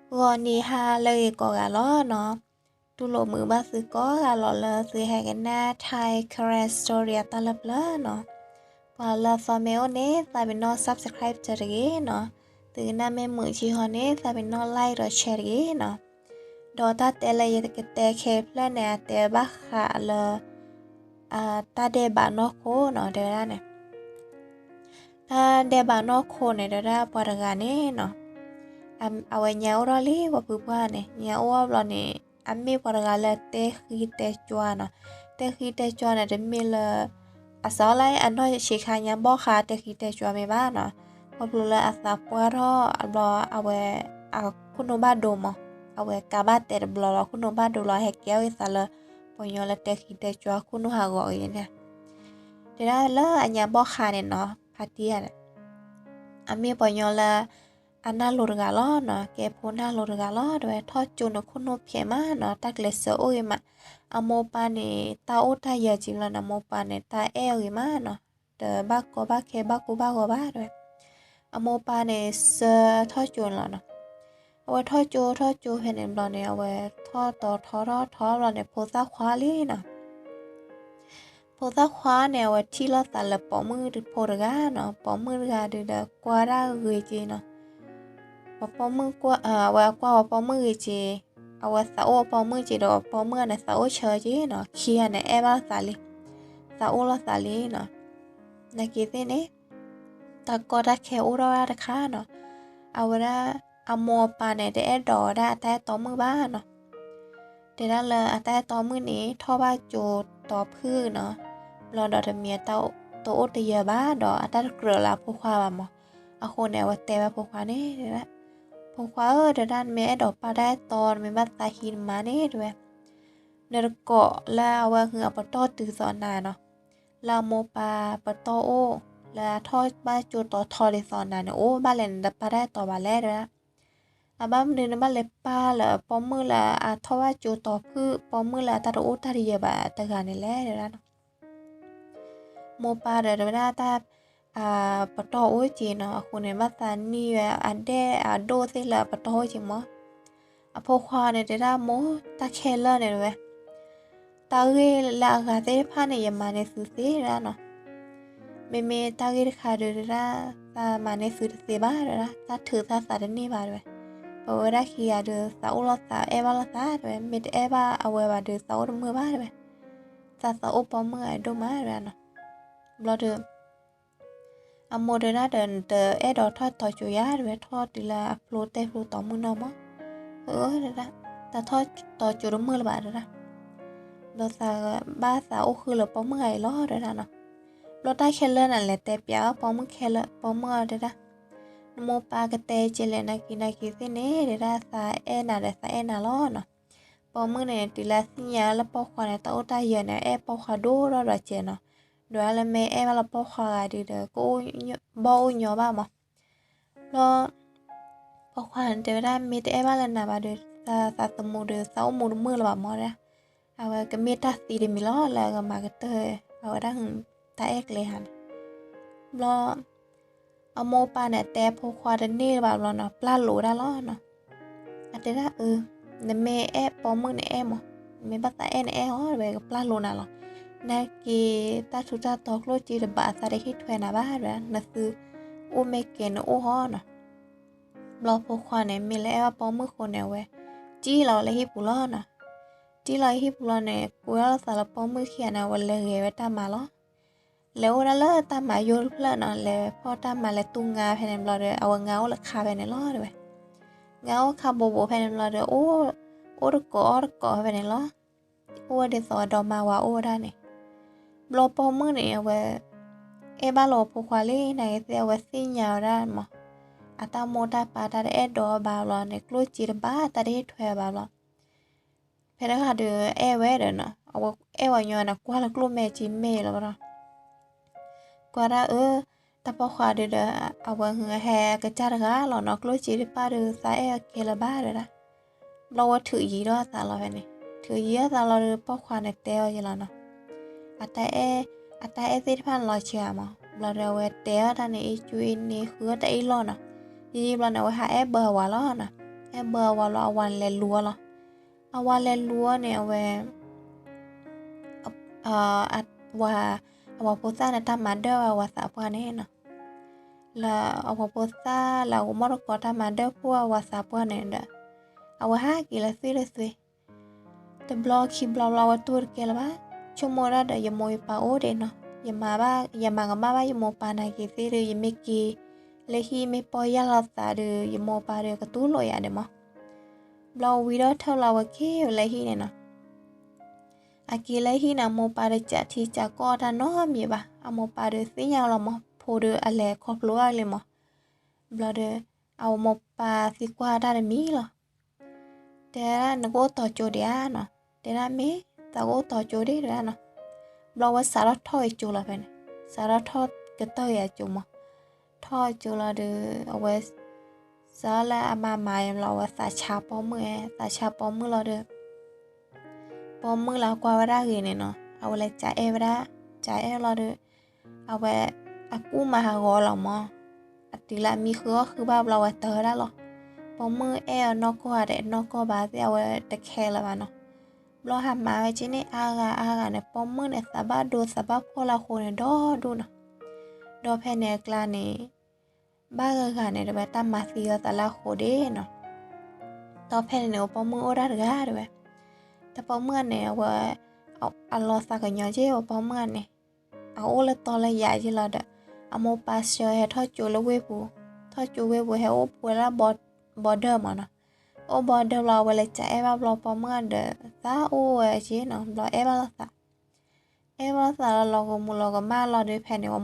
ဂီၤနံၤဟါလၢအဂ့ၤကိးဂၤလီၤနီၤ. တူၢ်လိာ်မုာ်ဘၣ်သုကိးဂၤလီၤလၢသုဟဲကနၣ် Thai Karen Story အတၢ်လၢပျၢၤနီၤ. ပှၤလၢအသီမ့ၢ်အိၣ်န့ၣ် သးပ့ၤနီၣ် subscribe တၢ်တဂ့ၤနီၤ. သုကနၣ်မ့ၢ်မုာ်ဆံဟီန့ၣ် သးပ့ၤနီၣ် like ဒီး share တဂ့ၤနီၤ. ဒီးတၢ်တဲလၢယကတဲခဲဖျၢၣ်န့ၣ် အတဲဘၣ်ဃးလၢ တၢ်ဒဲးဘးနီၢ်ခိနီၤ တဲဝဲဒၣ်န့ၣ် တၢ်ဒဲးဘးနီၢ်ခိန့ၣ် တဲဝဲဒၣ်ပှၤတဂၤန့ၣ်နီၤ, အဝဲညါအိၣ်ထီၣ်လံ ပှၤဖုပှၢ်န့ၣ် ညါအိၣ်ဘျီန့ၣ် အမ့ၢ်ပှၤတဂၤလၢတဲဃံတဲကွါနီၤ. တဲဃံတဲကွါန့ၣ် တမ့ၢ်လၢ အစးလၢအနီၢ်ဆံးခါညါဘီၣ်ဃါ တဲဃံတဲကွါမ့ၢ်ဘၣ်နီၤ. ခီဖျိလၢအသးပှၢ်ထီၣ်အဘျီ အဝဲ အခိၣ်နူာ်ဘၣ်ဒိမး, အဝဲကးဘၣ်တဲတဘျီလီၤ ခိၣ်နူာ်ဘၣ်ဒိလီၤ ဟဲကဲထီၣ်က့ၤသးလၢ ပှၤညီလၢတဲဃံတဲကွါ ခိၣ်နူာ်ဟးဂီၤက့ၤန့ၣ် တဲဒၣ်လၢအညါဘီၣ်ဃါန့ၣ်နီၤ ဖါတံၢ်ဧါန့ၣ် အမ့ၢ်ပှၤညီလၢ အနၢ်လိၤတဂၤလီၤနီၤ, ကဲဖိနၢ်လိၤတဂၤလီၤ တဲဝဲ ထီၣ်ကၠိန့ၣ်ခိၣ်နူာ်ဖျဲးမးနီၤ တၢ်ကျဲးစၢးအိၣ်ဂ့ၤမး, အမိၢ်ပၢ်န့ၣ် တၢ်အိၣ်တၢ်ယၢၤက့ၤဘျီန့ၣ် အမိၢ်ပၢ်န့ၣ် တၢ်အဲၣ်အီၤဂ့ၤမးနီၤ, တဘၣ်ကီဘၣ်ခဲဘၣ်ကိၢ်ဘၣ်ဂီၤဘၣ် တဲဝဲ, အမိၢ်ပၢ်န့ၣ် ဆှၢထီၣ်ကၠိန့ၣ်လီၤနီၤ, အဝဲထီၣ်ကၠိထီၣ်ကၠိဖဲန့ၣ်ဘျီန့ၣ် အဝဲထီၣ်တီၤထီထီၣ်ထီဘျီန့ၣ် ဖိသၣ်ခွါလံနီၤ ဖိသၣ်ခွါန့ၣ် အဝဲထံၣ်လိာ်သးလၢပိာ်မုၣ်ဖိတဂၤနီၤ, ပိာ်မုၣ်တဂၤဒုးဒီးကွၢ်ဒၣ်ဂ့ၤက့ၤနီၤ, ပှၤပိာ်မုၣ်ကွၢ် အဝဲကွၢ်ပှၤပိာ်မုၣ်ဂ့ၤက့ၤ, အဝဲသးအိၣ်ပိာ်မုၣ်က့ၤဒီး ပိာ်မုၣ်န့ၣ် သးအိၣ်ဆၢက့ၤနီၤ, ခံဂၤန့ၣ် အဲၣ်ဘၣ်လိာ်သးလံ, သးအိၣ်လိာ်သးလံနီၤ, နာ်က့ၤသ့ၣ်န့ၣ် တၢ်ကီတၢ်ခဲအိၣ်ထီၣ်ဝဲဒၣ်တခါနီၤ, အဝဲဒၣ် အမိၢ်အပၢ်န့ၣ် တအဲၣ်ဒိးဝဲဒၣ်အတၢ်အဲၣ်တီမုၣ်ဘၣ်နီၤ တဲဒၣ်လၢအတၢ်အဲၣ်တီမုၣ်န့ၣ် ထီၣ်ဘၣ်ကၠိတီၤဖုၣ်နီၤ, ဘျီဒီးတမ့ၢ်အတၢ်တအိၣ်တယၢၤဘၣ်ဒီး အတၢ်တကြၢးလၢအဖိခွါဘၣ်မး, အဃိန့ၣ် အဝဲတဲဘၣ်ဖိခွါန့ၣ် တဲဒၣ်, ဖိခွါဧၢ တဲဒၣ် နမ့ၢ်အဲၣ်ဒိးပၢ်တၢ်အဲၣ်တီ နမ့ၢ်ဘၣ်သးဟံးနမါန့ၣ် တဲဝဲ, နတကိးလၢအဝဲဟုးအပတီၢ်တုၤသိးနၤနီၤ, လၢအမိၢ်ပၢ်ပတီၢ်အိၣ်, လၢအထီၣ်ဘၣ်ကၠိတီၤထီဒ်သိးနၤန့ၣ် အိၣ်ဘၣ်လဲၣ် နတပၢ်တၢ်အဲၣ်တီဘၣ်လဲၣ် တဲဒၣ် အဘၣ်မနုၤနဘၣ်လဲၤပၢ်လၢပိာ်မုၣ်လၢအထီၣ်ဘၣ်ကၠိတီၤဖုၣ် ပိာ်မုၣ်လၢအတၢ်တအိၣ်တၢ်တယၢၤဘၣ်တဂၤန့ၣ်လဲၣ် တဲဒၣ်နီၤ, မိၢ်ပၢ်ဒီးတဲဝဲဒၣ်တၢ် ပတီၢ်အိၣ်က့ၤနီၤ, အဃိန့ၣ် ဘၣ်သးနံၣ်ဝဲအဒဲၣ်အဒိၣ်သ့ၣ်လၢအပတီၢ်အိၣ်က့ၤမး, အဖိခွါန့ၣ်တဲဒၣ်မိၢ် တၢ်ခဲလၢာ်န့ၣ်တဲဝဲ တၢ်ဂ့ၢ်လၢအဂၤသ့ၣ်တဖၣ်န့ၣ် ယမၤန့ၢ်သုသ့ တဲဒၣ်နီၤ, မ့မ့ၢ်တၢ်ဂ့ၢ်တခါဒုးတဲဒၣ် သးမၤန့ၢ်သုတသ့ဘၣ် တဲဒၣ် တၢ်ထုးသၣ်သးတန့ၢ်ဘၣ် တဲဝဲ, ပဝဲဒၣ်ခံဂၤဒုး သးအိၣ်လိာ်သးအဲၣ်ဘၣ်လိာ်သး တဲဝဲ, မ့ၢ်တအဲၣ်ဘၣ်အဝဲဘၣ်ဒုး သးအိၣ်တမုာ်ဘၣ် တဲဝဲ, သးသးအိၣ်ပိာ်မုၣ်အဒိၣ်မး တဲဒၣ်နီၤ, ဘျီဒုး အမိၢ်တဲဒၣ်ဒီး နတအဲၣ်ဒိးထီၣ်တီၤကၠိယၤ တဲဝဲ, ထီၣ်တုၤလၢအဖျိတဲဖျိတီၤမုၣ်နီၢ်မး, အ တဲဒၣ်, တၢ်ထီၣ်တီၤကၠိတမုာ်လၢၤဘၣ် တဲဒၣ်, ဘျီသးဘၣ်သးအိၣ်ဃုာ်လၢပိာ်မုၣ်ဂၤအံၤလီၤ တဲဒၣ်နီၤ, ဘျီတၢ်ခဲလၢာ်န့ၣ် လဲၤတဲပျးအီၤပိာ်မုၣ်ခဲလၢာ် ပိာ်မုၣ်အီၤတဲဒၣ်, နမိၢ်ပၢ်ကတဲက့ၤလဲၣ် နာ်က့ၤနာ်က့ၤသ့ၣ်န့ၣ် တဲဒၣ် သးအဲၣ်နၤဒီးသးအဲၣ်နၤလီၤနီၤ, ပိာ်မုၣ်န့ၣ် တုၤလၢအသ့ၣ်ညါလၢပိာ်ခွါန့ၣ် တၢ်အိၣ်တၢ်ယၢၤန့ၣ် အဲၣ်ပိာ်ခွါဒိၣ်ထီၣ်ဒီးကဲနီၤ, ဒီးလၢမ့ၢ်အဲၣ်ဘၣ်လၢပိာ်ခွါဂၤဒုးဒီး ကအိၣ်ဘီၣ်အိၣ်ညီဘၣ်မး, ဘျီ ပိာ်ခွါန့ၣ်တဲဝဲဒၣ် မ့ၢ်တအဲၣ်ဘၣ်လၢနၤဘၣ်ဒီး သးသးသမူဒီး သးအိၣ်မူတမုာ်လၢၤဘၣ်မး တဲဒၣ်, အဝဲကမ့ၢ်တၢ်သံတမံၤလီၤ လၢအကမၤကတၢၢ် အဝဲဒၣ် တၢ်အဲၣ်ကျဲဟါန့ၣ်, ဘျီ အမိၢ်ပၢ်န့ၣ် တဲအဖိခွါတန့ၢ်လၢၤဘၣ်ဘျီနီၤ ပျၢ်လိာ်ဒၣ်လီၤနီၤ, အတဲဒၣ်အၢ နမ့ၢ်အဲၣ်ပိာ်မုၣ်န့ၣ်အဲၣ်မး, နမ့ၢ်ဘၣ်သးအဲၣ်န့ၣ်အဲၣ်အီၤ တဲဝဲ ကပျၢ်လိာ်နၤလီၤ, နာ်က့ၤ တၢ်ထူးတၢ်တီၤကျိၣ်စ့တဘၣ် သးတဟ့ၣ်ထွဲနၤဘၣ် တဲဝဲ နသုအိၣ်မ့ၢ်ကဲၤနအိၣ်ဟီနီၤ, ဘျီဖိခွါန့ၣ် မ့ၢ်လၢအဲၣ်ဘၣ်ပိာ်မုၣ်ဃိန့ၣ် အဝဲ တံၢ်လီၤဝဲလၢဟံၣ်ပူၤလီၤနီၤ, တံၢ်လီၤဟံၣ်ပူၤလီၤန့ၣ် ကွဲထီၣ်လိာ်သးလၢပိာ်မုၣ်ခံဂၤန့ၣ် အဝဲလဲၤဂဲၤဝဲတၢ်မၤလီၤ လဲၤအိၣ်ဒၣ်လၢတၢ်မၤယိၣ်တဖျၢၣ်နီၤ လဲၤဖီၣ်တၢ်မၤလဲၤတူၢ်ငါဖဲန့ၣ်ဘျီဒီး အဝဲငါအိၣ်လၢခါဖဲန့ၣ်လီၤ တဲဝဲ, ငါအိၣ်ခါဘိးဘိးဖဲန့ၣ်ဘျီဒီး အိၣ်တကိးအီၣ်တကိးဖဲန့ၣ်လီၤ, အိၣ်ဝဲဒ်သိးအဒီမါဝၤအိၣ်ဝဲဒၣ်န့ၣ်, ဘျီပိာ်မုၣ်န့ၣ် အဝဲ အဲၣ်ဘၣ်လီၤအဖိခွါလံ နာ်က့ၤသ့ၣ် အဝဲသ့ၣ်ညါဝဲဒၣ်မး, အတၢ်မိၢ်တၢ်ပၢ်တၢ်တအဲၣ်ဒိးဘၣ်ဘျီန့ၣ် ကျိၣ်စ့တဘၣ် တၢ်တဟ့ၣ်ထွဲဘၣ်ဘျီ ဖဲတဂၤဒီးအဲၣ်ဝဲဒီးနီၤ အဝဲအဲၣ်ဝဲညီန့ၣ် ကွၢ်လၢကျိၣ်မဲာ်က့ၤမဲာ်လီၤဘျီ ကွၢ်ဒၣ်အၢ တၢ်ပိာ်ခွါဒုးဒီး အဝဲဟဲကစၢ်တဂၤလီၤနီၤ ကျိၣ်စ့တပၣ်ဒီး သးအဲၣ်အကဲလၢၤဘၣ်တဲဒၣ်, ဘျီဝဲထုးယံၤထီၣ်အသးလီၤဖဲန့ၣ်, ထုးယံၤထီၣ်အသးလီၤဒီး ပိာ်ခွါန့ၣ်တဲအီၤယလီၤနီၤ အတၢ်အဲၣ်, အတၢ်အဲၣ်သ့ၣ်တဖၣ်န့ၣ်လီၤဆံးဧါမး, ဘျီဒီးအဝဲတဲအီၤတၢ်န့ၣ် အ့ၣ်ကူအ့ၣ်န့ၣ် ဃုအီၣ်တၢ်အ့ၣ်လီၢ်နီၤ, ယံာ်ယံာ်ဘျီန့ၣ် အဝဲဟးအဲၣ်ဘၢအဝၤလီၤနီၤ, ဘၢအဝၤလီၤ အဝၤလဲၤလူၤအီၤလီၤ. အဝၤလဲၤလူၤအီၤန့ၣ် အဝဲ ဝၤ အဝၤဖိသၣ်န့ၣ် တၢ်မၤဒၢၣ်ဝဲအဝၤသးပှၢ်န့ၣ်နီၤ, လၢအဝၤဖိသၣ်လၢအဂီၤမီၢ်တကိး တၢ်မၤဒၢၣ်ဖှိၣ်အဝၤသးပှၢ်န့ၣ်ဒီး အဝဲဟးက့ၤလၢသွံၣ်တသွံၣ်, တဘျီခံဘျီဘျီ အဝဲတူၢ်တကဲလၢၤဘၣ်, ဆိကမိၣ်ဒၣ်ဒီး ယမိၢ်ယပၢ်အိၣ်ဒံးနီၤ, ယမၤဘၣ် ယမၤကမၣ်ဘၣ်ယမိၢ်ပၢ်နာ်က့ၤသ့ၣ်ဒီး ယမ့ၢ်က့ၤလၢဟံၣ် မ့ၢ်ပီၢ်ယၢ်လီၤသးဒီး ယမိၢ်ပၢ်ဒီးကတူၢ်လိာ်ယၤဒံးမး. ဘျီဝံၤဒီးထၢၣ်လီၤ အဝဲက့ၤဝဲလၢဟံၣ်န့ၣ်နီၤ. အက့ၤလၢဟံၣ်န့ၣ် အမိၢ်ပၢ်ဒီး ကးထံကးကီၢ်တၢ်နီတမံၤဘၣ်. အမိၢ်ပၢ်ဒီးသ့ၣ်ညါလီၤမး ဖိဒီးအလဲၤခီဖျိဘၣ်လံမး. ဘျီဒီး အမိၢ်ပၢ်သံကွၢ်တၢ်တမံၤလီၤ. တဲဒၣ် နကအိၣ်တီၤကၠိဒံးဧါနီၤ. တဲဒၣ် မ့ၢ် သးကအိၣ်တီၤကၠိဒံး တဲဒၣ်နီၤ. ဘျီဝဲစးထီၣ်ထီၣ်ကၠိလီၤဖဲန့ၣ်, စးထီၣ်ထီၣ်ကတၢၢ်အကၠိမး. ထီၣ်ကၠိလီၤဒီး အဝဲ စးလၢအမၤမၤလီၤ အဝဲသးဆါပိာ်မုၣ်ဧါ, သးဆါပိာ်မုၣ်လီၤဒီး ပိာ်မုၣ်လၢအကွၢ်ဝဲဒၣ်ဂ့ၤန့ၣ်နီၤ အဝဲလဲၤကးအဲၣ်ဝဲဒၣ်, ကးအဲၣ်လီၤဒီး အဝဲ အကူၣ်မၤဟးဂီၤလီၤမး. အတုၤလၢအမံဃုအီၣ်ဃုဘၣ်ဘျီ အဝဲတၢၤဝဲဒၣ်လီၤ. ပိာ်မုၣ်အဲၣ်အီၤနီၢ်ကီၢ်ဧါဒီး နီၢ်ကီၢ်ဘၣ်သ့ၣ် အဝဲတခဲလၢၤဘၣ်နီၤ. ဘျီဟးမၤဝဲက့ၤန့ၣ် အါဂၤအါဂၤန့ၣ် ပိာ်မုၣ်န့ၣ် သးဘၣ်ဒိသးဘၣ်ဖှီၣ်လၢအဃိန့ၣ် ဒီဒူၣ်နီၤ. ဒီးဖဲန့ၣ်အကျါန့ၣ် ဘၣ်ဂၤဂၤန့ၣ် တဲဝဲ တၢ်မၤသံအီၤသးလၢအဃိဒံးနီၤ. ဒီးဖဲန့ၣ်န့ၣ် အပိာ်မုၣ်အိၣ်ဒၣ်တဂၤတဲဝဲ, တၢ်ပိာ်မုၣ်န့ၣ် အဝဲ အလီၤသးကညီၤက့ၤ အပိာ်မုၣ်န့ၣ် အအိၣ်လၢတီလၢယၤက့ၤလီၤဒီး အမိၢ်ပၢ်ဆှၢဟဲထီၣ်ကၠိလၢဝ့ၢ်ပူၤ, ထီၣ်ကၠိဝ့ၢ်ပူၤ ဟဲအိၣ်ပှဲၤလၢ border မးနီၤ. အိၣ် border ဘျီ အဝဲလဲၤကးအဲၣ်ဘၣ်ဘျီ ပိာ်မုၣ်ဒီး သးအိၣ်ဝဲက့ၤနီၤ. ဘျီအဲၣ်ဘၣ်လိာ်သး အဲၣ်ဘၣ်လိာ်သးလီၤ လီၤကမူၤလီၤကမၣ်လီၤဒီး ဖဲန့ၣ်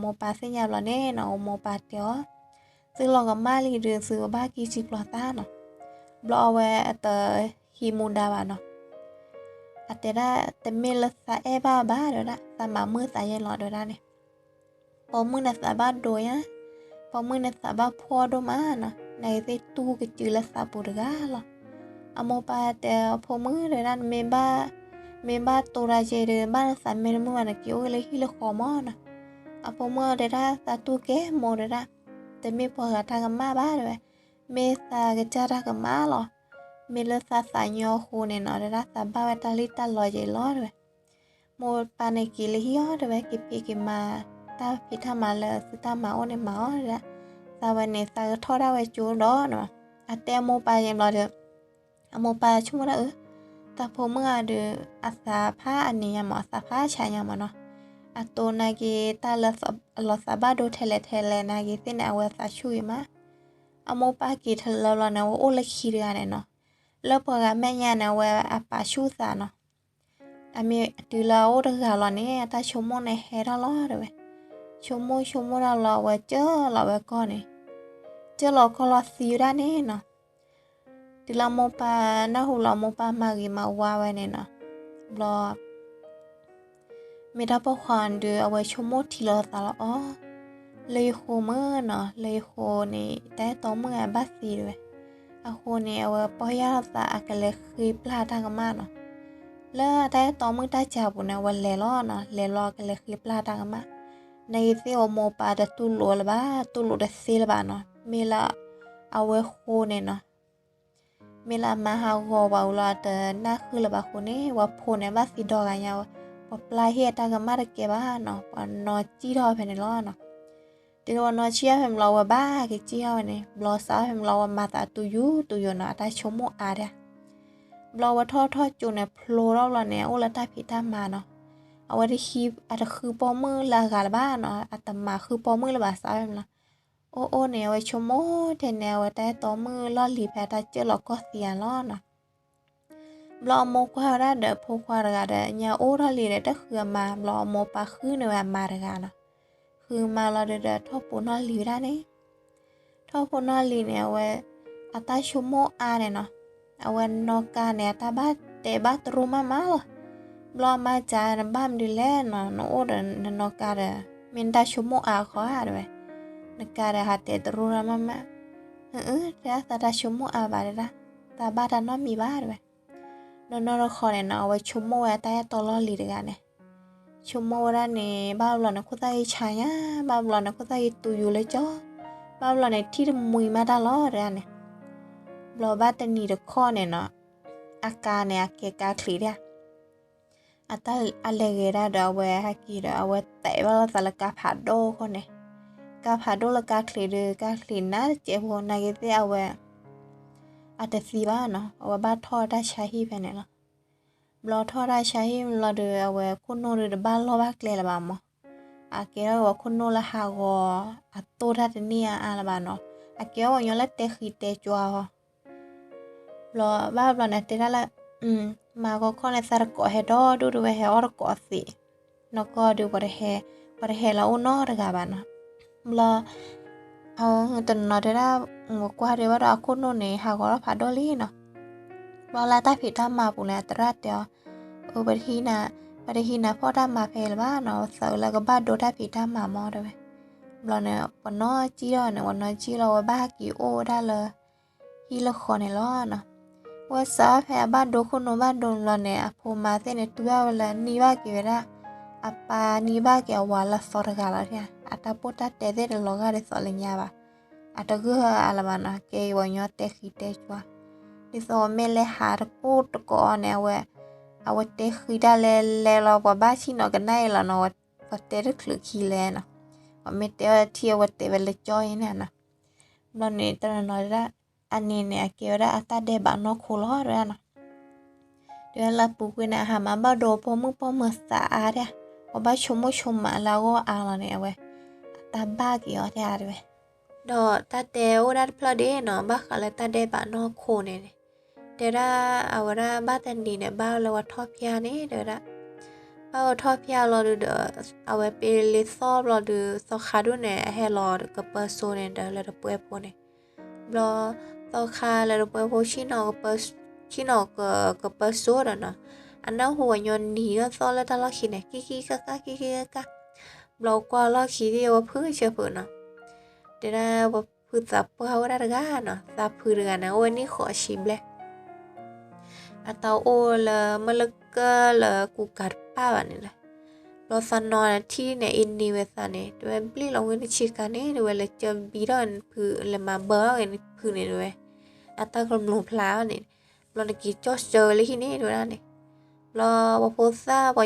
အမိၢ်ပၢ်သ့ၣ်ညါဘျီန့ၣ်နီၤ အမိၢ်ပၢ်တဲအီၤ, သုလီၤကမၣ်လံဒီး သုကဘၣ်ကံၣ်စံပျီသးနီၤ. ဘျီအဝဲအတဟံးမူဒါဘၣ်နီၤ. အတဲဒၣ် တမ့ၢ်လၢသးအဲၣ်ဘၣ်ဘၣ်တဲဝဲဒၣ်, သးမၤမုာ်သးယဲလီၤတဲဝဲဒၣ်န့ၣ်. ပိာ်မုၣ်န့ၣ်သးဘၣ်ဒိညါ, ပိာ်မုၣ်န့ၣ်သးဘၣ်ဖှီၣ်ဒိၣ်မးနီၤ, နာ်က့ၤသ့ၣ်တူၢ်ကစုၤလၢသးပူၤတဂၤလီၤ. အမိၢ်ပၢ်တဲအီၤ ဖိမုၣ်တဲဝဲဒၣ် နမ့ၢ်ဘၣ် မ့ၢ်ဘၣ်တိၤတၢ်က့ၤဒီး ဘၣ်နသးမ့ၢ်တမုာ်ဘၣ် နက့ၤအိၣ်လၢဟံၣ်လၢဃီမးနီၤ. အဖိမုၣ်တဲဒၣ် သးတူၢ်ကဲမိၢ်တဲဒၣ်, တမ့ၢ်ပှၤဂၤတၢ်ကမၣ်ဘၣ်တဲဝဲ, မ့ၢ်သးကစၢ်တၢ်ကမၣ်လီၤ. မ့ၢ်လၢသးသးညီအဃိန့ၣ်နီၤ တဲဒၣ် သးဘၣ်ဝဲတၢ်လံၣ်တၢ်လီက့ၤလီၤတဲဝဲ. မိၢ်ပၢ်န့ၣ်က့ၤလၢဟံၣ်အီၤတဲဝဲ က့ၤဖံးက့ၤမၤ တၢ်ဖံးတၢ်မၤလၢသုတၢ်မၤအိၣ်န့ၣ်မၤအီၤတဲဒၣ်. သးဝဲန့ၣ် သးကထီၣ်ဒၣ်ဝဲကၠိဒီးနီၤ, အတဲအမိၢ်ပၢ်ယဲဘျီဒီး အမိၢ်ပၢ်ဆိကမိၣ်ဒၣ်အၢ, တၢ်ဖိမုၣ်အါဒီး အသးဖးအနံၤညါမး အသးဖးဆါညါမးနီၤ. အတိၤနာ်က့ၤတၢ်လၢအလီၤသးဘၣ်ဒိထဲလဲၣ်ထဲလဲၣ်နာ်က့ၤသ့ၣ်န့ၣ် အဝဲသးဆူၣ်ဂ့ၤမး. အမိၢ်ပၢ်က့ၤတလၢဘျီန့ၣ် အဝဲအိၣ်လၢခံတဂၤန့ၣ်နီၤ. လၢပှၤဂၤမဲာ်ညါန့ၣ် အဝဲအပာ်ဆူၣ်သးနီၤ. အမ့ၢ်တုၤလၢအအိၣ်တဂၤလီၤန့ၣ် အတၢ်ဆိကမိၣ်န့ၣ်ဟဲထီၣ်လီၤတဲဝဲ. ဆိကမိၣ်ဆိကမိၣ်ဒၣ်လီၤ အဝဲကၢၢ်လီၤဝဲကီၢ်န့ၣ်, ကၢၢ်လီၤကီၢ်လီၤသံဝဲဒၣ်န့ၣ်နီၤ. တုၤလၢမိၢ်ပၢ်နၢ်ဟူလီၤ မိၢ်ပၢ်မၤဂ့ၤမၤဝါဝဲန့ၣ်နီၤ. ဘျီ မ့ၢ်တၢ်ပိာ်ခွါဒီး အဝဲဆိကမိၣ်ထံလီၤသးလီၤအီၤ, လၢယဃိမုၢ်နီၤ လၢယဃိန့ၣ် တၢ်အဲၣ်တီမုၣ်အဘၣ်သံတဲဝဲ. အဃိန့ၣ် အဝဲပီၢ်ယၢ်လီၤသး အကလဲၤဃ့ပျၢ်တၢ်ကမၣ်နီၤ. လၢအတၢ်အဲၣ်တီမုၣ်တၢ်စၢ်ပူၤန့ၣ် အဝဲလဲၤလီၤနီၤ လဲၤလီၤကလဲၤဃ့ပျၢ်တၢ်ကမၣ်. နာ်က့ၤသ့ၣ်အမိၢ်ပၢ်တတူၢ်လိာ်လၢၤဘၣ် တူၢ်လိာ်တသ့လၢၤဘၣ်နီၤ မ့ၢ်လၢ အဝဲဃိန့ၣ်နီၤ မ့ၢ်လၢအမါဟးဂီၤပှၤဝံၤလီၤ အတနၢ်ဃုာ်လၢၤဘၣ်အဃိန့ၣ် ပှၤဖိန့ၣ်ဘၣ်သံဒီဂၤညါဝဲ, ပှၤပျၢ်ဟ့ၣ်အတၢ်ကမၣ်တကဲဘၣ်နီၤ ပှၤနီၢ်ကံၣ်ထီၣ်ဖဲန့ၣ်လီၤနီၤ. တုၤလၢပှၤနီၢ်ကံၣ်ထီၣ်ဖဲန့ၣ်လီၤ အဝဲဘၣ်က့ၤကံၣ်ထီၣ်ဝဲန့ၣ် ဘျီစးဖဲန့ၣ်လီၤဝဲမၤသးတူၢ်ယူၤတူၢ်ယိာ်နီၤ အတၢ်ဆိကမိၣ်အါဒၣ်. ဘျီဝဲထီၣ်ထီၣ်ကၠိန့ၣ် ဖျိထီၣ်ဘျီန့ၣ် အအိၣ်လၢတၢ်ဖံးတၢ်မၤနီၤ. အဝဲတဟံး အတဃုပိာ်မုၣ်လၢအဂၤလၢၤဘၣ်နီၤ အတမၤဃုပိာ်မုၣ်လၢၤဘၣ်စးဖဲန့ၣ်လီၤ. အိၣ်အိၣ်န့ၣ် အဝဲဆိကမိၣ်ထဲန့ၣ် အဝဲတၢ်အဲၣ်တီမုၣ်လီၢ်လံၤဖဲအတၢ်ကၢၢ်လီၤကီၢ်သံဧါလီၤနီၤ. ဘျီအမိၢ်ကွၢ်ဝဲဒၣ်ဒီးဖိခွါတဂၤဒီး ညါအိၣ်ထီၣ်လံဒီး တဃုအမါ ဘျီအမိၢ်ပၢ်ဃုန့ၢ်ဝဲအမါတဂၤနီၤ. ဃုမါလီၤဒီး ထီၣ်ဖိနီၢ်လံၤဝဲဒၣ်န့ၣ် ထီၣ်ဖိနီၢ်လံၤန့ၣ် အဝဲ အတၢ်ဆိကမိၣ်အါန့ၣ်နီၤ. အဝဲနီၣ်ကါန့ၣ် အတၢ်ဘၣ်တဲဘၣ်တရူၢ်မးမးလီၤ. ဘျီအမါစံး နဘၣ်မနုၤလဲၣ်နီၤ နအိၣ်ဒီးနနီၣ်ကါဒီး မ့ၢ်နတၢ်ဆိကမိၣ်အါဃီဧါတဲဝဲ. နကါဒီးဟးတဲတရူၢ်ရၢမးမး. အၢ တဲဒၣ်သးတၢ်ဆိကမိၣ်အါဘၣ်တဲဒၣ်, သးဘၣ်တၢ်နီတမံၤဘၣ်တဲဝဲ. နီၢ်နီၢ်တခီန့ၣ်နီၤ အဝဲဆိကမိၣ်ဝဲတၢ်အဲၣ်တီလီၢ်လံၤတဂၤန့ၣ် ဆိကမိၣ်ဝဲဒၣ်န့ၣ် ဘၣ်ဘျီန့ၣ် ခိၣ်သၣ်ဂ့ၤဆါညါ, ဘၣ်ဘျီန့ၣ် ခိၣ်သၣ်ဂ့ၤတူၤယူၤလၢကၠီ, ဘၣ်ဘျီန့ၣ် ထံၣ်တမှံၤမးတၢ်လီၤတဲဒၣ်န့ၣ်. ဘျီဘၣ်တနံၤတခီန့ၣ်နီၤ, အကါန့ၣ် အကဲကါချံးဒၣ်, အတၢ်အလဲၤဂဲၤဒၣ်ဒီး အဝဲဟဲက့ၤဒီး အဝဲတဲဘၣ်လိာ်သးလၢကါဖးဒိၣ်အဃိန့ၣ်, ကါဖးဒိၣ်လၢကါချံးဒီး ကါချံးနါတစဲးဖိ နာ်က့သ့ၣ်အဝဲ အတသံဘၣ်နီၤ, အဝဲဘၣ်ထီၣ်တၢ်ဆါဟံၣ်ဖဲန့ၣ်လီၤ. ဘျီထီၣ်တၢ်ဆါဟံၣ်လီၤဒီး အဝဲခိၣ်နူာ်ဒီးတဘၣ်လီၢ်ဘၣ်ကျဲလၢၤဘၣ်မး, အကဲထီၣ်ဝဲခိၣ်နူာ်လၢဟးဂီၤ အတိၢ်တၢ်တန့ၢ်အါအါလၢၤဘၣ်နီၤ, အကဲထီၣ်ဝဲညီလၢတဲဃံတဲကၠွဟီ ဘျီဘၣ်ဘျီန့ၣ် တဲဒၣ်လၢ မၤဂီၤခီန့ၣ် သးတကိးဟဲဒီဒူၣ်ဒၣ်ဝဲ ဟဲအီၣ်တကိးသံး, နီၢ်ကီၢ်ဒုး ပှၤတဟဲ, ပှၤတဟဲလၢအအိၣ်နီတဂၤဘၣ်နီၤ. ဘျီ အတနီၤတဲဒၣ် ကွၢ်ဒုးဘၣ်ဒီးအခိၣ်နူာ်န့ၣ် ဟးဂီၤထီၣ်ဖးဒိၣ်လံနီၤ. ဘျီလၢတၢ်ဖံးတၢ်မၤပူၤန့ၣ် အသရၣ်တဲအီၤ, အၢ ပတဟံးနၤဖှီၣ်တၢ်မၤဖဲအံၤလၢၤဘၣ်နီၤ, ပသးအုးလၢကဘၣ်ဒိတၢ်ဖံးတၢ်မၤမးတဲဝဲ. ဘျီန့ၣ် ပှၤနီၢ်ကံၣ်ထီၣ်န့ၣ် ပှၤနီၢ်ကံၣ်လီၤ ဝဲဘၣ်ဟဲက့ၤအိၣ်ဝဲဒၣ်လၢ ဟံၣ်လၢဃီန့ၣ်လီၤနီၤ. ဝဲစးဖဲအဘၣ်ဒိခိၣ်နူာ်ဘၣ်ဒိန့ၣ်ဘျီန့ၣ် အဖိမါသ့ၣ်န့ၣ် တူၢ်ဘၣ်ဝဲလၢနံၣ်ဘၣ်က့ၤဝဲဒၣ်, အပၢ်နံၣ်ဘၣ်က့ၤအဝၤလၢအသီတဂၤလီၤ. အတၢ်ပိၢ်တၢ်တဲသ့ၣ်တလီၤဂာ်ဒ်သိးလၢညါဘၣ်, အတဂၢၢ်အါလၢၤဘၣ်နီၤ, ကဲအံၤပှၤညီတဲဃံတဲကၠွ, ဒ်သိးမ့ၢ်လဲၤဟးတကိၢ်တကိးအီၤန့ၣ် အဝဲ, အဝဲတဲဃံတၢ်လဲၤလဲၤလီၤ ပှၤဘၣ်ဆံၣ်နီၤကနၣ်အံၤလီၤနီၤ, ပှၤတဲတချုးခံလဲၣ်နီၤ, ပှၤမ့ၢ်တဲအီၤထံၣ်အဝဲတဲဝဲလၢကၠီအံၤန့ၣ်နီၤ. ဘျီန့ၣ် တနီၤနီၤတဲဒၣ်, အန့ၣ်န့ၣ် အကဲဝဲဒၣ်အတၢ်ဒဲးဘးနီၢ်ခိလီၤတဲဝဲဒၣ်နီၤ. တဲဝဲလၢအပူၤကွံာ်န့ၣ် အဟးမၤဘၣ်ဒိပိာ်မုၣ်ပိာ်မုၣ်သးအါဒၣ်, ပှၤဘၣ်ဆိကမိၣ်ဆိကမးလၢအဂီၢ်အါလီၤန့ၣ် အဝဲ, အတၢ်ဘၣ်က့ၤအီၤတဲဝဲ. ဒီးတၢ်တဲအိၣ်ဒၣ်တဖျၢၣ်ဒ်နီၤ ဘၣ်ဃးလၢတၢ်ဒဲးဘးနီၢ်ခိန့ၣ်န့ၣ်, တဲဒၣ်အဝဲဒၣ်ဘၣ်တနံၤန့ၣ် ဘၣ်ဝဲလၢပှၤထီၣ်ဖၠၣ်န့ၣ်တဲဝဲဒၣ်, ဘၣ်ဝဲထီၣ်ဖၠၣ်လီၤဒုးဒီး, အဝဲပ့ၤလ့သီၣ်ဘျီဒုး သီခါဒိၣ်န့ၣ် အဟဲလီၤကပၢစိန့ၣ်ဒီးလၢတပှဲၤဖိန့ၣ်, ဘျီ, သီခါလၢတပှဲၤဖိဆ့ၣ်နီၤ, ဆ့ၣ်နီၤကပၢစိဒီးနီၤ, အနၢ်ဟူပှၤညီနံၤထီၣ်သီၣ်လၢတၢ်လီၢ်ခံန့ၣ် ကံကံကကၢ် ကံကံကကၢ်, ဘျီကွၢ်လီၢ်ခံသ့ၣ်ဝဲဖုဆၢဖုနီၤ, တဲဒၣ်ပှၤဖုသးပှၢ်အိၣ်ဒၣ်တဂၤနီၤ, သးဖုတဂၤန့ၣ် အိၣ်ဝဲနံၣ်ဃိးဆံဘျဲၣ် အတၢ်အိၣ်လၢမ့ၢ်လၢကၢၢ်လၢကူကၤတပၢ်ဘၣ်န့ၣ်လီၤ. ဘျီသးနီၤန့ၣ်ထံၣ်န့ၣ် အ့န့ဝဲသးန့ၣ် တဲဝဲဘျ့လီၤဝဲနဆ့ကၤန့ၣ် တဲဝဲလဲၤကၢဘံထီၣ်န့ၣ်ဖု လဲၤမၤဘၢထီၣ်ဂ့ၤန့ၣ်ဖုန့ၣ်တဲဝဲ, အတၢ်ကမျူၤဖျါန့ၣ်, ဘျီနက့ၤကၠီၣ်စၢၤဝဲလၢဟံၣ်န့ၣ်တဲဝဲဒၣ်န့ၣ်, ဘျီပှၤဖိသၣ်ပှၤ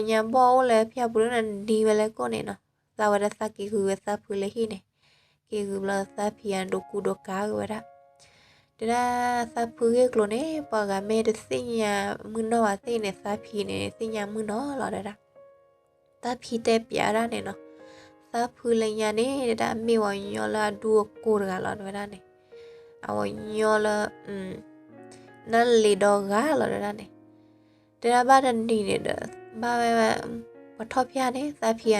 ညါဘီၣ်အိၣ်လၢဖၠၣ်ပူၤဒၣ်န့ၣ် နံၤဝဲလၢကိၣ်န့ၣ်နီၤ, သးဝဲဒၣ်သးက့ၤဂုာ်ဝဲသးဖုလၢဟံၣ်န့ၣ်, က့ၤဂုာ်ဘျီသးဖံးအဒိးကူဒိးကၤဂ့ၤဝဲဒၣ် တဲဒၣ်သးဖုဂ့ၢ်ကျိၤန့ၣ် ပှၤဂၤမ့ၢ်တသ့ၣ်ညါမုၢ်နီၢ်ဘၣ်သ့ၣ်န့ၣ် သးဖံန့ၣ် သ့ၣ်ညါမုၢ်နီၢ်လီၤတဲဒၣ်. သးဖံတဲပျးဒၣ်န့ၣ်နီၤ, သးဖုလၢညါန့ၣ် တဲဒၣ်မ့ၢ်ပှၤကညီလၢအဒူအကိၢ်တဂၤလီၤတဲဝဲဒၣ်န့ၣ်, အဝဲကညီလၢ နၢ်လ့ၤဒီဂၤလီၤတဲဒၣ်န့ၣ်, တဲဒၣ်ဘၣ်တနံၤန့ၣ်ဒီး ဘၣ်ဝဲ ပှၤထီၣ်ဖၠၣ်န့ၣ် သးဖံဂၤန့ၣ် ထီၣ်ကၠီၣ်မ့ၤခိၣ်တဲဒၣ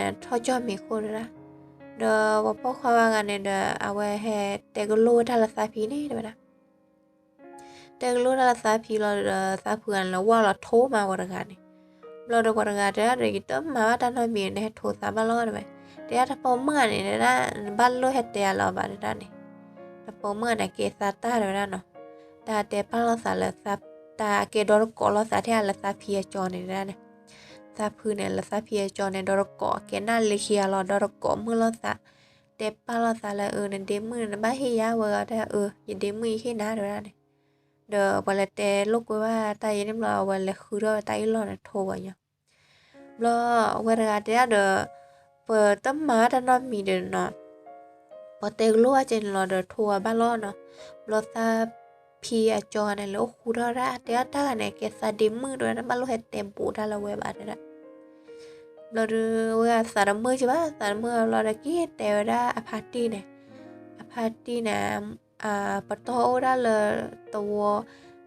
်, ဒီးပှၤပိာ်ခွါဝဲဂၤန့ၣ်ဒီး အဝဲဟဲတဲကလိၣ်ဝဲတၢ်လၢသးဖံန့ၣ်တဲဝဲဒၣ် တဲကလိၣ်တၢ်လၢသးဖံလီၤဒီး သးဖုဂၤန့ၣ် လဲၤဝဲလီၤထိးမးပှၤတဂၤန့ၣ်, ဘျီဒီးပှၤတဂၤတဲဒၣ်ဒီး ယတမၤဘၣ်တၢ်နီတမံၤ နဟဲထိးသးဘၣ်လီၤတဲဝဲ, တဲဒၣ်တပိာ်မုၣ်ဂၤန့ၣ် တဲဒၣ် နဘၣ်လိၣ်ဟဲတဲအလီၤဘၣ်တဲဒၣ်န့ၣ်, တပိာ်မုၣ်ဂၤန့ၣ် ကဲသးတၢ်တဲဝဲဒၣ်နီၤ, တၢ်တဲပာ်လိာ်သးလၢ တၢ်ကဲဒီတကိးလိာ်သးထဲလၢသးဖံအကၠီန့ၣ်တဲဒၣ်န့ၣ်, သးဖုန့ၣ်လၢသးဖံအကၠီန့ၣ် ဒီတကိး ကဲနၢ်လ့ခံဂၤလီၤ ဒီတကိးမုၢ်လိာ်သး တဲပာ်လိာ်သးလၢ အၢ နဒ့မုၣ်န့ၣ် နဘၣ်ဟ့ၣ်ယၤဝဲဂၤတဲ အၢ ယဒ့မုၣ်ယဟ့ၣ်နၤတဲဝဲဒၣ်န့ၣ်, ဒီးပှၤလဲၤတဲလိာ်ကွဲဘၣ်တၢ်ယဲန့ၣ်ဘျီ အဝဲလဲၤဃုထီၣ်ဝဲတၢ်အ့ၣ်လိာ်န့ၣ် ထိးဝဲညီ, ဘျီအဝဲတဂၤတဲဒၣ်ဒီး ပတမၤတၢ်နီတမံၤဒီးနီၤ ပှၤတဲကလိၣ်ဘၣ်ကဲန့ၣ်လီၤဒီး ထိးဝဲဘၣ်လီၤနီၤ, ဘျီသးဖံအကၠီဂၤန့ၣ် လဲၤအိၣ်ဃုထီၣ်ဒၣ် တဲဒၣ်တၢ်ဂၤန့ၣ် ကဲသးဒ့မုၣ်တဲဝဲဒၣ် ဘၣ်လိၣ်ဟဲတဲဘူးတၢ်လၢဝဲဘၣ်တဲဒၣ်, ဘျီဒီး အဝဲသးတမုာ်က့ဘၣ် သးတမုာ်ဘျီဒီး က့ၤတဲဝဲဒၣ်အဖါတံၢ်န့ၣ်, အဖါတံၢ်န့ၣ် ပတီၢ်အိၣ်ဒၣ်လၢ တဝီ,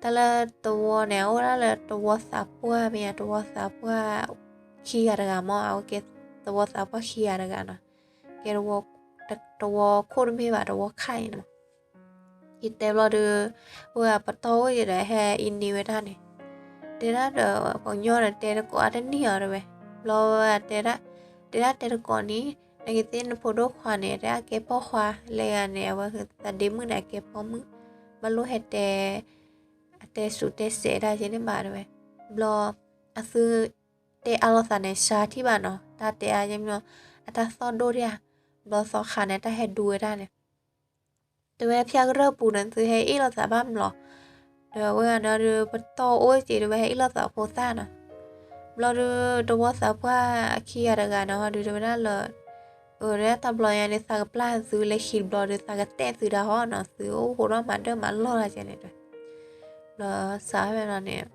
တၢ်လၢတဝီန့ၣ် အိၣ်ဒၣ်လၢတဝီသးပှၢ်မ့ၢ်တဝီသးပှၢ်ခံဂၤတဂၤမး အဝဲကဲတဝီသးပှၢ်ခံဂၤတဂၤနီၤ, ကဲတဝီခိၣ်တမ့ၢ်ဘၣ် တဝီခါအံၤန့ၣ်မး, ယတဲဘျီဒီး အဝဲပတီၢ်အိၣ်ယဲဒီး ဟဲအံၤန့ၢ်ဝဲဒၣ်န့ၣ်, တဲဒၣ်ဒီး ပှၤကညီဒီးတဲတကိးအတနံၣ်အီၤတဲဝဲ, ဘျီဝဲတဲဒၣ်, တဲဒၣ်တဲတကိးန့ၣ်, နကသ့ၣ်နဖိဒိၣ်ခွါန့ၣ် တဲဒၣ်ကဲပိာ်ခွါလဲၤဂၤန့ၣ် အဝဲသးဒ့မုၣ်န့ၣ် အကဲပိာ်မုၣ်, ဘၣ်လိၣ်ဟဲတဲ အတဲစူးတဲစဲးဒၣ်ယဲန့ၣ်ဘၣ်တဲဝဲ, ဘျီ အသုတဲအါလိာ်သးန့ၣ် စှၤထံၣ်ဘၣ်နီၤ တၢ်တဲအါယဲမ့ၢ် အတၢ်သီၣ်ဒိၣ်ဒၣ်ဧါ, ဘျီသီခါန့ၣ် တၢ်ဟဲဒူဝဲဒၣ်န့ၣ် တဲဝဲဖၠၣ်ကရၢၢ်ပူၤန့ၣ် သုဟဲအ့ၣ်လိာ်သးဘၣ်မလီၤ, ဒီးအဝဲဂၤန့ၣ်ဒုး ပတီၢ်အိၣ်စ့ၢ် တဲဝဲ ဟဲအ့ၣ်လိာ်သးဖိသၣ်နီၤ. ဘျီဒုး တဝီသးပှၢ်အခံဂၤတဂၤန့ၣ်ဟီဒုး တဲဝဲဒၣ်လၢ အၢ တၢ်ဘျီညါန့ၣ် သးကပျၢ်သုလဲၤခံတဘျီဒီး သးကတဲသုဒၣ်ဟီနီၤ, သုအိၣ်ဟိးထီၣ်မၤဒၢၣ်မၤလီၢ်တၢ်ကဲန့ၣ်တဲ. ဘျီစးဝဲလီၤန့ၣ်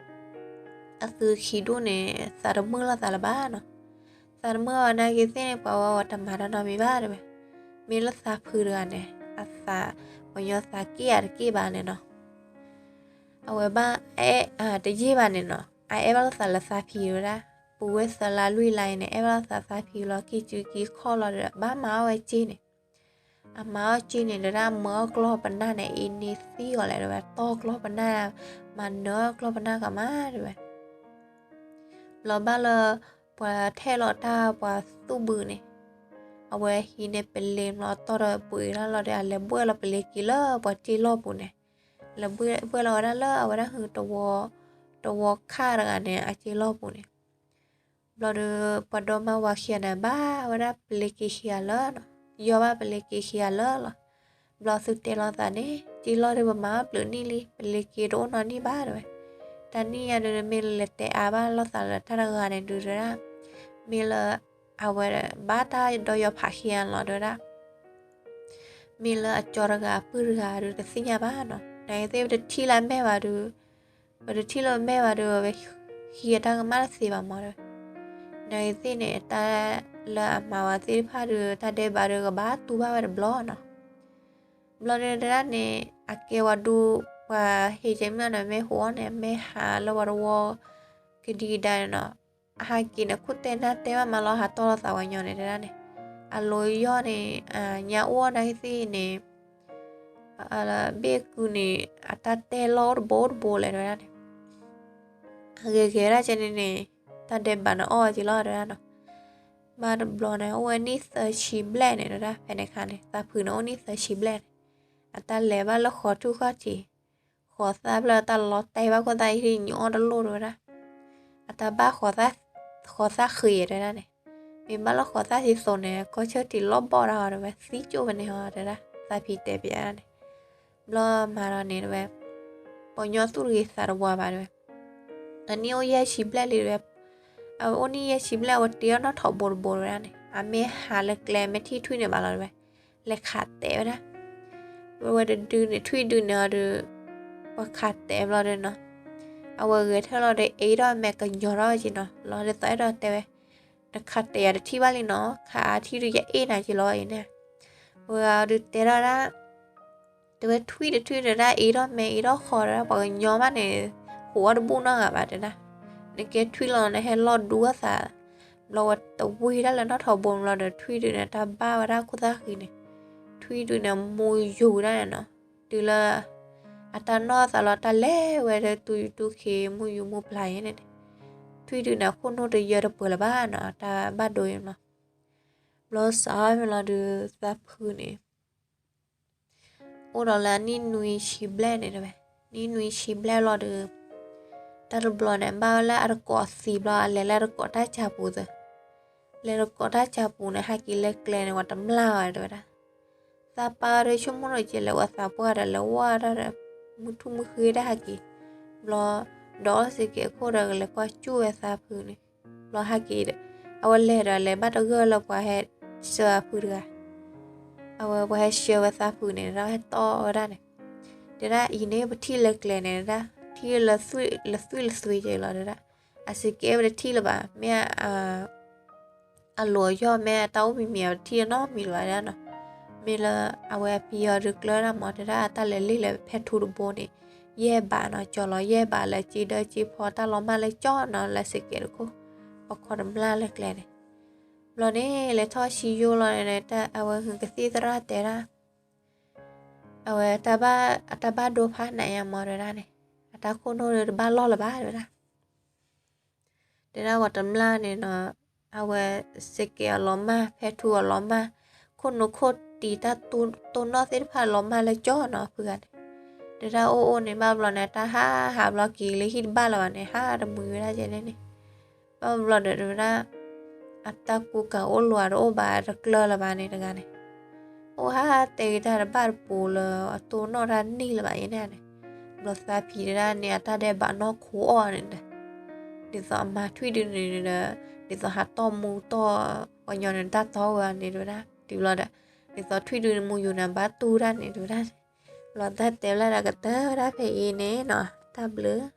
အသုခံဒူၣ်န့ၣ် သးတမုာ်လိာ်သးလၢၤဘၣ်နီၤ. သးတမုာ်ဘၣ်နာ်က့သ့ၣ်န့ၣ် ပှၤဝဲအဝဲတမၤတၢ်နီတမံၤဘၣ်တဲဝဲ. မ့ၢ်လၢသးဖုတဂၤန့ၣ် အသး ပှၤညီသးက့ၣ်အတက့ၣ်ဘၣ်န့ၣ်နီၤ. အဝဲဘၣ်အဲၣ် တယ့ၢ်ဘၣ်န့ၣ်နီၤ, အအဲၣ်ဘၣ်လိာ်သးလၢသးဖံတဲဝဲဒၣ်. ပူၤဝဲသၢလါလွံၢ်လါအံၤန့ၣ် အဲၣ်ဘၣ်လိာ်သးသးဖံလီၤ က့ၤစုက့ၤခီၣ်လီၤဒီး ဘၣ်မၤအီၣ်ဝဲစ့န့ၣ်. အမၤအီၣ်စ့န့ၣ်တဲဒၣ် မၤအီၣ်ကျီၢ်ပနၢ်န့ၣ် အ့န့သံအီၤလဲၣ်တဲဝဲ, တီၢ်ကျီၢ်ပနၢ်, မၤနၢၤကျီၢ်ပနၢ်ကမးတဲဝဲ. ဘျီဘၣ်လၢ ပှၤထဲလီၤတၢ်ပှၤသူၣ်ဘုန့ၣ်, အဝဲဟံးန့ၢ်ပလ့ၤဘျီတီၢ်ဒီးပှ့ၤလီၤလီၤဒီး အလဲၤဘှဲၣ်လီၤပလ့ၤက့ၤလၢပှၤစ့လီၢ်ပူၤန့ၣ်, လဲၤဘှဲၣ်လီၤဝဲဒၣ်လၢအဝဲဒၣ်ဟုတဝီ, တဝီခါတဂၤန့ၣ် အစ့လီၢ်ပူၤန့ၣ်. ဘျီဒီး ပှၤဒီမါဝၤခံဂၤန့ၣ် ဘၣ်ဝဲဒၣ်ပလ့ၤက့ၤခံဂၤလၢနီၤ, ယီၢ်ဘၣ်ပလ့ၤက့ၤခံဂၤလၢလီၤ. ဘျီသုတဲလိာ်သးန့ၣ် စ့လီၢ်ဒီးပမၤအီၣ်ပျုၤနံၣ်လံ, ပလ့ၤက့ၤတအိၣ်နီတနံၣ်ဘၣ်တဲဝဲ. တၢ်နံၣ်ညါဒုး မ့ၢ်လၢလဲၤတဲအါဘၣ်လိာ်သးလၢတၢ်တဂၤန့ၣ်ဒုးတဲဒၣ်, မ့ၢ်လၢ အဝဲဘၣ်တၢ်ဒီးယီၤဖးခံဂၤလီၤတဲဝဲဒၣ်. မ့ၢ်လၢအကၠီတဂၤအပုၢ်တဂၤဒုးတသ့ၣ်ညါဘၣ်နီၤ, နာ်က့သ့ၣ်ပတထံၣ်လၢအမဲာ်ဘၣ်ဒုး, ပတထံၣ်လၢအမဲာ်ဘၣ်ဒုး အဝဲဟံးအတၢ်ကမၣ်တသ့ဘၣ်မးတဲဝဲ. နာ်က့သ့ၣ်န့ၣ် တၢ်လၢအမၤဝဲသ့ၣ်တဖၣ်ဒုး တၢ်ဒဲးဘးဒုး ကဘၣ်တူၢ်ဘၣ်ဝဲတဘျီနီၤ. ဘျီဒုးတဲဒၣ်န့ၣ် အကဲဝဲဒုး ပှၤဟ့ၣ်ကဲမုၢ်န့ၣ် မ့ၢ်ဟိးအီၤန့ၣ် မ့ၢ်ဟးလၢပှၤတဝီ ကဒံကဒါန့ၣ်နီၤ, အဟးက့ၤန့ၣ် ခိၣ်တဲနၢ်တဲဘၣ်မးလီၤ ဟးတီၢ်လိာ်သးဝဲညီန့ၣ်တဲဒၣ်န့ၣ်, အလိၤယီၢ်န့ၣ် ညါအိၣ်နာ်က့သ့ၣ်န့ၣ် ဘ့ၣ်ကုန့ၣ် အတၢ်တဲလီၢ်အိၣ်တဘိတဘိလဲၣ်တဲဝဲဒၣ်န့ၣ်, အဂ့ၤဂ့ၤဒၣ်ကဲန့ၣ်န့ၣ် တၢ်ဒဲးဘးန့ၣ်အီၣ်က့ၤလီၤတဲဝဲဒၣ်နီၤ. ဘၣ်တဘျီန့ၣ် အိၣ်ဝဲနံၣ်သၢဆံဘျဲၣ်န့ၣ်တဲဒၣ် ဖဲန့ၣ်အခါန့ၣ် သးဖုန့ၣ်အိၣ်နံၣ်သၢဆံဘျဲၣ်န့ၣ်, အတၢ်လဲၤဘၣ်လၢဃီထူၣ်ဃီထံး, ဃီသၣ်ဖျၢၣ်တၢ်လီၤတဲာ်ဘၣ်ခိၣ်သၣ်အံၤ ဟံးညီအီၣ်တလိၣ်တဲဝဲဒၣ်, အတၢ်ဘၣ် ဃီသၣ်ဃံတဲဝဲဒၣ်န့ၣ်, မ့ၢ်ဘၣ်လၢဃီသၣ်သံသိးန့ၣ် ကီၢ်ဆၢထံးလီၤဘီၣ်တၢ်ဟီတဲဝဲ သံကၠိၣ်ဖဲန့ၣ်ဟီတဲဒၣ် သးဖံတဲပျးန့ၣ်. ဘျီမၤဒီးန့ၣ်တဲဝဲ ပှၤညီသူၣ်တဂ့ၤသးတဝါဘၣ်တဲဝဲ, အနံၣ်အိၣ်ယဲၢ်ဆံဘျဲၣ်လံတဲဝဲ, အဝဲအိၣ်နံၣ်ယဲၢ်ဆံဘျဲၣ် အဝဲတ့အီၣ်နီၣ်ထိးဘိတဘိတဲဝဲဒၣ်န့ၣ် အမ့ၢ်ဟးလၢကျဲမ့ၢ်ထံၣ်ထွံၣ်န့ၣ်ဘၣ်လီၤတဲဝဲ, လဲၤခးတဲာ်ဝဲဒၣ် ဝဲဝဲတဒုန့ၣ် ထွံၣ်ဒုန့ၣ်အီၤဒီး ပှၤခးတဲာ်ဘျီဒီးနီၤ, အဝဲဂဲၤထၢၣ်လီၤဒီး အ့ထီၣ်မဲာ်ကညီၤထီၣ်ဝဲက့ၤနီၤ, လီၤဒ်သိးအဲၣ်ဒိးတဲဝဲ, နခးတဲာ်ယၤတထံၣ်ဘၣ်လံနီၤ, ခးအါထံၣ်ဒီးယအ့ၣ်နၤက့ၤလီၤအံၤန့ၣ်, ဝဲဂၤအီၤဒုးတဲထီၣ်ဒၣ် တဲဝဲထွံၣ်တထွံၣ်တဲဒၣ် အ့ထီၣ်မဲာ်အ့ထီၣ်ဃီဒီး ပှၤကညီမးန့ၣ် ဟူးအီၣ်တဘူၣ်နီတဂၤဘၣ်တဲဒၣ်, နကဲထွံၣ်လီၤနဟဲလီၢ်ဒူအသး, ဘျီဝဲတဝံၤဒၣ်လၢနီၣ်ထိးဘိဘျီဒီး ထွံၣ်ဒုန့ၣ် တၢ်ဘၣ်ဝဲဒၣ်ခိၣ်သၣ်ဃံန့ၣ်, ထွံၣ်ဒုန့ၣ် မူယူၤဒၣ်န့ၣ်နီၤ, တုၤလၢ အတၢ်နီၢ်သးလီၤ တၢ်လဲၤဝဲလၢတူၢ်ယူၤတူၢ်ခ့ မုၢ်ယူၤမုၢ်ပျၢၤအံၤန့ၣ်, ထွံၣ်ဒုန့ၣ် အခိၣ်နူာ်တယၢတပှဲၤလၢၤဘၣ်နီၤ တၢ်ဘၣ်ဒိအံၤနီၤ, ဘျီစးမ့ၢ်လီၤဒုးသးဖုန့ၣ် အိၣ်ဒီးလၢအနံၣ်နွံဆံဘျဲၣ်န့ၣ်တဲဝဲ, နံၣ်နွံဆံဘျဲၣ်လီၤဒီး တၢ်တဘျီန့ၣ် ဘၣ်ဝဲလၢအတကိးသံဘျီ အလဲၤလၢအတကိးတၢ်စၢ်ပူၤသၢ, လဲၤတကိးတၢ်စၢ်ပူၤန့ၣ် ဟဲက့ၤလၢကျဲန့ၣ် ပှၤတမျၢ်ဝဲတဲဝဲဒၣ်, သးပၢ်ဒီးဆိကမိၣ်နီၢ်က့လဲၤဝဲသးပှၢ်ဒီးလဲၤဝဲဒၣ်ဒီး မုၢ်ထူၣ်မုၢ်ဃ့တၢ်ဟဲက့ၤ, ဘျီ ဒီးအီၣ်စ့ၢ်ကီးအခိၣ်ဒီးကလဲၤကွၢ်စူၣ်ဝဲသးဖုန့ၣ်, ဘျီဟဲက့ၤဒီး အဝဲလဲၤဒီးလဲၤဘၣ်တဂၢၢ်လၢပှၤဟဲဆှၢအဖုတဂၤ အဝဲပှၤဟဲဆှၢဝဲသးဖုန့ၣ် တၢ်ဟဲတီၢ်ဝဲဒၣ်န့ၣ်, တဲဒၣ်အံၤန့ၣ်ပထံၣ်လၢကျဲန့ၣ်ဒၣ် ထံၣ်လၢသွံၣ်လသွံၣ်က့ၤလီၤတဲဒၣ်, အစ့ၢ်ကီးပတထံၣ်လၢၤဘၣ် မ့ၢ် အလိၤအယီၢ်မ့ၢ်အတၢ်အိၣ်မံၤမံၤအပထံၣ်နီတမံၤလၢၤဘၣ်ဒၣ်နီၤ, မ့ၢ်လၢအဝဲအဖံအီၤဒုးကျၢၤဒၣ်မး တဲဒၣ်အတၢ်လဲၤလ့ၣ်လၢဖဲထူတဘိန့ၣ်, ယဲၢ်ဘးနီၤ ကၠီၤလီၤယဲၢ်ဘးလၢက့ဒၢက့ဖီတၢ်လီၤမၢ်လၢကၠီနီၤ လၢစ့ၢ်ကီးတခိၣ်, ပှၤခီတမျၢ်လၢကျဲန့ၣ်, ဘျီန့ၣ် လဲၤထီၣ်ဆံယိၣ်လီၤန့ၣ် အဝဲဟုကသံၣ်သရၣ်တဲဒၣ် အဝဲ အတၢ်ဘၣ်ဒိဖးနးယါမးတဲဒၣ်န့ၣ်, အတၢ်ခိၣ်နူာ်ဒီးတဘၣ်လီၢ်လၢၤဘၣ်တဲဝဲဒၣ်, တဲဒၣ်ပှၤတမျၢ်န့ၣ်နီၤ, အဝဲစ့ၢ်ကီးအလီၤမၢ် ဖဲထူအလီၤမၢ်, ခိၣ်နူာ်ခိၣ်တံၤတၢ်တိၢ်နီၣ်သ့ၣ်တဖၣ်လီၤမၢ်လၢကၠီနီၤဖုဂၤန့ၣ်, တဲဒၣ်အိၣ်အိၣ်န့ၣ် ဘၣ်ဘျီန့ၣ် တၢ်ဟးဟးဘျီက့ၤလၢဟံၣ်တဘၣ်လၢၤဘၣ်န့ၣ် ဟးတမှံၤဝဲဒၣ်ကဲန့ၣ်န့ၣ်, ဘၣ်ဘျီဒီးတဲဝဲဒၣ် အတၢ်ကူကၤအိၣ်လိၤတအိၣ်ဘၣ် တကျၢၤလၢၤဘၣ်န့ၣ်တဂၤန့ၣ်, အိၣ်ဟးတဲက့ၤတၢ်တဘၣ်တပူၤလၢအတိၢ်နီၣ်တၢ်နံၣ်လၢၤဘၣ်အံၤန့ၣ်န့ၣ်, ဘျီသးဖံးတဲဒၣ်န့ၣ် အတၢ်ဒဲးဘးနီၢ်ခိအီၣ်န့ၣ်ဒီး ဒ်သိးအမၤထွံၣ်ဒုန့ၣ်ဒီး ဒ်သိးဟးတီၢ်မူတီၢ်ပှၤညီန့ၣ် တၢ်တီဝဲန့ၣ်တဲဝဲဒၣ် တုၤဘျီဒီး ဒ်သိးထွံၣ်ဒုန့ၣ် မူယူၤန့ၣ် ဘၣ်တူၢ်တၢ်န့ၣ်တဲဝဲဒၣ်န့ၣ်, ဘျီသးတဲဝဲဒၣ်ဒီး ကတၢၢ်ဝဲဒၣ်ဖဲအံၤန့ၣ်နီၤ တၢ်ဘျုး